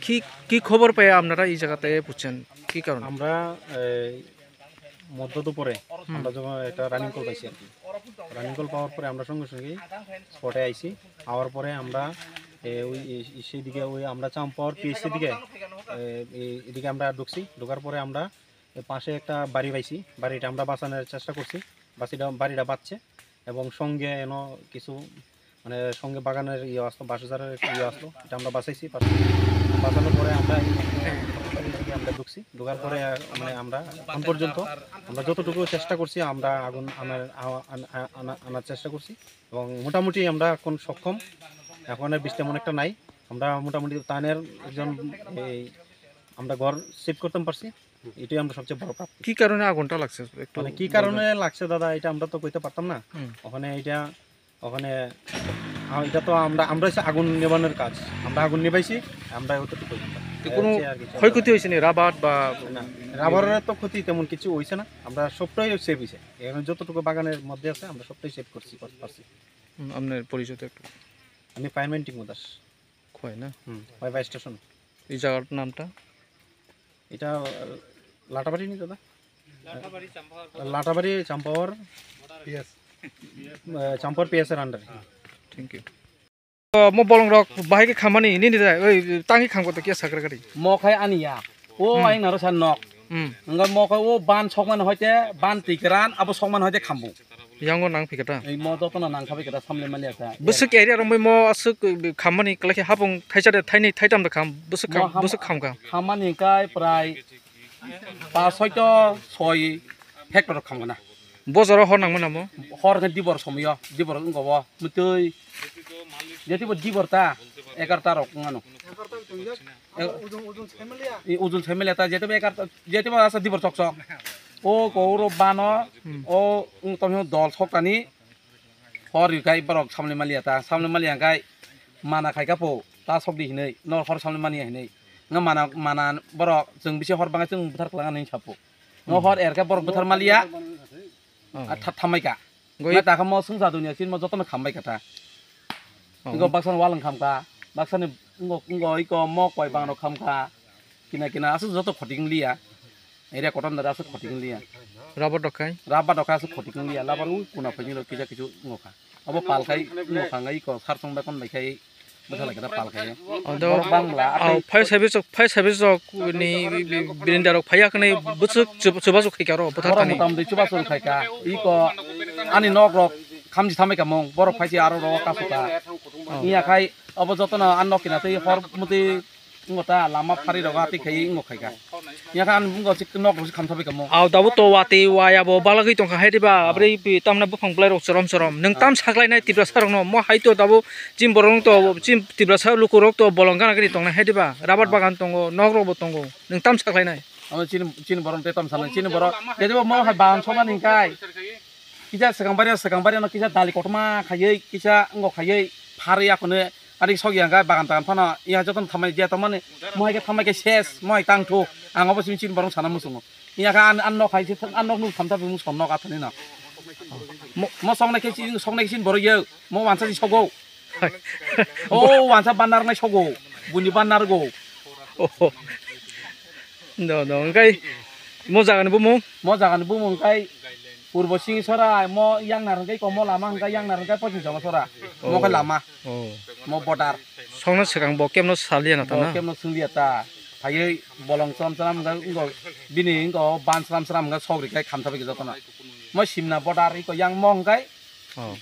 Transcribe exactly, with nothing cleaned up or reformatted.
কি, কি খবর পেয়ে আপনারা এই জায়গাতে পৌঁছান? কি কারণে? আমরা, এই, মধ্য দুপুরে হুম। আমরা যখন একটা রানিং কল পাইছি আর কি। রানিং কল পাওয়ার পরে আমরা সঙ্গে সঙ্গেই স্পটে আইছি। আওয়ার পরে আমরা, এ, ওই, এ, সেদিকে ওই আমরা চাম্পাওর পিএসসি দিকে, এ, এ, এদিকে আমরা ঢুকছি। ঢোকার পরে আমরা এ পাশে একটা বাড়ি পাইছি, বাড়িটা আমরা বাঁচানোর চেষ্টা করছি। বাসিটা, বাড়িটা বাঁচছে এবং সঙ্গে এনো কিছু মানে সঙ্গে বাগানের ইয়ে আসলো, বাঁশঝাড়ের একটা ইয়ে আসলো, এটা আমরা বাঁচাইছি। বাঁচ-, বাঁচানোর পরে আমরা এই, এই দিকে আমরা ঢুকছি। ঢোকার পরে, আহ, মানে আমরা এখন পর্যন্ত আমরা যতটুকু চেষ্টা করছি, আমরা আগুন আনার, আ-, আন-, আ-, আনা-, আনার চেষ্টা করছি এবং মোটামুটি আমরা এখন সক্ষম। এখন আর বৃষ্টি তেমন একটা নাই, আমরা মোটামুটি তানের একজন এই আমরা ঘর সেভ করতে পারছি, এটাই আমরা সবচেয়ে বড় প্রাপ্তি। কি কারণে আগুনটা লাগছে একটু মানে কি বলবেন? কারণে লাগছে দাদা, এটা আমরা তো কইতে পারতাম না। হুম। ওখানে এটা, ওখানে আ-, এটা তো আমরা, আমরা হচ্ছে আগুন নেবানোর কাজ, আমরা আগুন নেবাইছি, আমরা অতটুকু পর্যন্ত। তো এর কোনো চেয়ে আর কিছু ক্ষয়ক্ষতি হয়েছে নি? রাবার বা না, রাবারের তো ক্ষতি তেমন কিছু হয়েছে না, আমরা সবটাই সেভ হয়েছে। এখন যতটুকু বাগানের মধ্যে আছে, আমরা সবটাই সেভ করছি, কর-, পারছি। হুম, আপনার পরিচয়টা একটু। আমি ফায়ারম্যান টিঙ্কু দাস। খোয়াই না? হুম, ওয়াইফাই স্টেশন। এই জায়গার নামটা? এটা, আহ, লাটাবাড়ি নি দাদা? লাটাবাড়ি, চাম্পাওয়ার। লাটাবাড়ি, চাম্পাওয়ার। পিএস। আহ, চাম্পাওয়ার পিএস এর আন্ডারে। Thank you. Mo bolong rok bahai khe khamani nini dai, oi tangi khamkota kiya sakra gari. Mo khai ani ya. O Hmm. Aing naro san nok. Hmm. Enggak mo khai o ban sokman hoite ban tikran abo sokman hoite khambu. Yango nang phikata. Ei mo jotono nang khabai kata samle mali ata. Bwswk area rok bai mo aswk khamani kwlai khe hapung thaisa de thaini thaitam de kham bwswk kham Mo ham- bwswk kham kha. Khamani kai prai pas hoito soi hectare kham gana. Bojaro hor nang mano mo. Hor khe dibor somoyo, dibor wngko bo mutui. Jetibo dibor ta egarta rok wngano. E, i ujul family ta jetibo egarta, jetibo asa dibor sok sok. O ko uro bano, Hmm. O wng tong dol sok tani. Hor rikai borok samle maliya ta, samle maliya kai mana khai kapo, ta sok di hinui, no hor samle maliya hinui. Nga mana, mana borok chwng bisi hor bangai chwng buthar kwlanga hinui sapo. No Hmm. Hor erka borok buthar maliya, Oh. A tha-, thamai ka. Goi- Nga ta kha mo swngsa dunia sin mo jotono khambai ka ta. Oh. Ngo baksa walwng kham ka, baksa ni ngo, ngo iko mo koi bang rok kham ka. Kina kina aswk joto khotik wng liya. Area kotor nara aswk khotik wng liya. Rubber dokhai? Rubber dokhai aswk khotik wng liya. Labar u kuna phai ni rok kisa kisu wng kha. Abo pal khai wng kha ngai ko sar song bai kon bai khai bwsa lai khe ta pal khai. Odo Borok bang bla, au atwi phai sabi sok, phai sabi sok ni bi-, bi-, birinda rok phai yakni bwswk chuba, chuba sok khai karo bwthar Borok thani. Motamdi chuba sok khai ka. Iko ani nok rok khamji thamai ka mung. Borok phai si aro rok kasu ka. Oh. Iya khai abo jotono an nok kina tei hor muti Wngkha ta lama phari rok atwi khai wngkha kha. Yakha ang wngkha sik nok rok si khamtha bai kamo. Au dabo to watwi waya bo balagwi tongkha hai diba. Ah. Abri pi tamna buphang belai rok chorom chorom. Nwng Ah. Tam saklai nai Tiprasa rok no mo hai to dabo chini borok rok to chini Tiprasa luku rok to bolong gana gini tongnai hai diba. Rabar Ah. Bagan tongo, nok rok bo tongo. Nwng tam saklai nai. Amo chini, chini borok tei tam sanai. Chini borok tei diba mo hai bagan soma ningkai. Kisa swkang baria, swkang baria no kisa dali kotorma khaiwi, kisa wngkha khaiwi pharwi aphano ani sokya hwnkhe bagan tagan phano ya jotono thamani je tongmani mohai khe thamai khe ses, mohai tang thu, ang obo simi chini borok sana muchungo. Yakha an, an nok hai se, an nok nuk thamsa bumung son nok athani no. Mo, mo soknai khe chini, soknai khe chini borok yo, mo wansa si sogo. O wansa bannar nai sogo, buni bannar go. Oh. No, no, hwnkhe mo jaga ni bumung? Mo jaga ni bumung hwnkhe Purbo Singhi Sora, mo yang nar hwnkhe komo lama hwnkhe yang nar hwnkhe Pochim Chama Sora. Mo khe Oh. Lama. Oh. Mo border. Songno swkang bo kemno saliya na Bo tana? Kemno swngliya ta. Phaiwi bolong chwlam chwlam hwnkhe wngkha bini wngkha ban chwlam chwlam hwnkhe sok rikhe khamsa bai jotono. Mo simna border iko yang mo hwnkhe Oh.